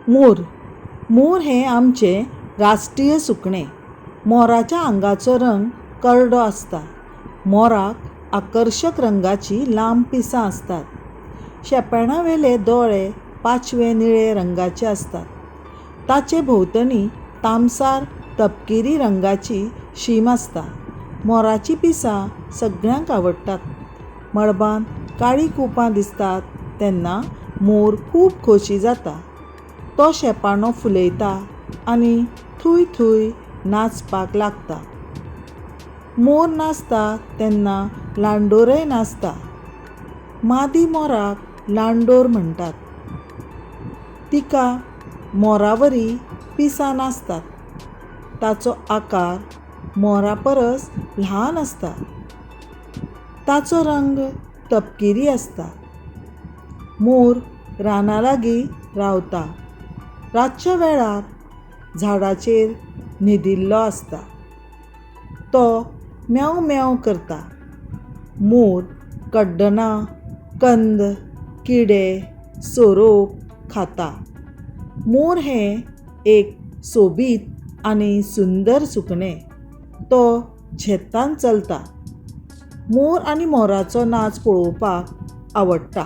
मोर. मोर हें आमचें राष्ट्रीय सुकणें. मोराच्या आंगाचो रंग करडो आसता. मोराक आकर्शक रंगाची लांब पिसां आसतात. शेंपणा वेले दोळे पांचवे निळे रंगाचे आसतात. ताचे भोंवतणी तांबसार तपकिरी रंगाची शीम आसता. मोराचीं पिसां सगळ्यांक आवडटात. मळबांत काळीं कुपां दिसतात तेन्ना मोर खूब खोशी जाता. तो शेपाणो फुलयता आनी थूय थूय नाचपाक लागता. मोर नाचता तेन्ना लांडोरय नाचता. मादी मोराक लांडोर म्हणटात. तिका मोरावरी पिसां नासतात. ताचो आकार मोरा परस ल्हान आसता. ताचो रंग तपकिरी आसता. मोर राना लागीं रावता. रातच्या वेळार झाडाचेर न्हिदिल्लो आसता. तो म्यांव म्यांव करता. मोर कड्डणां, कंद, किडे, सोरोप खाता. मोर हें एक सोबीत आनी सुंदर सुकणें. तो झेतान चलता. मोर आनी मोराचो नाच पळोवपाक आवडटा.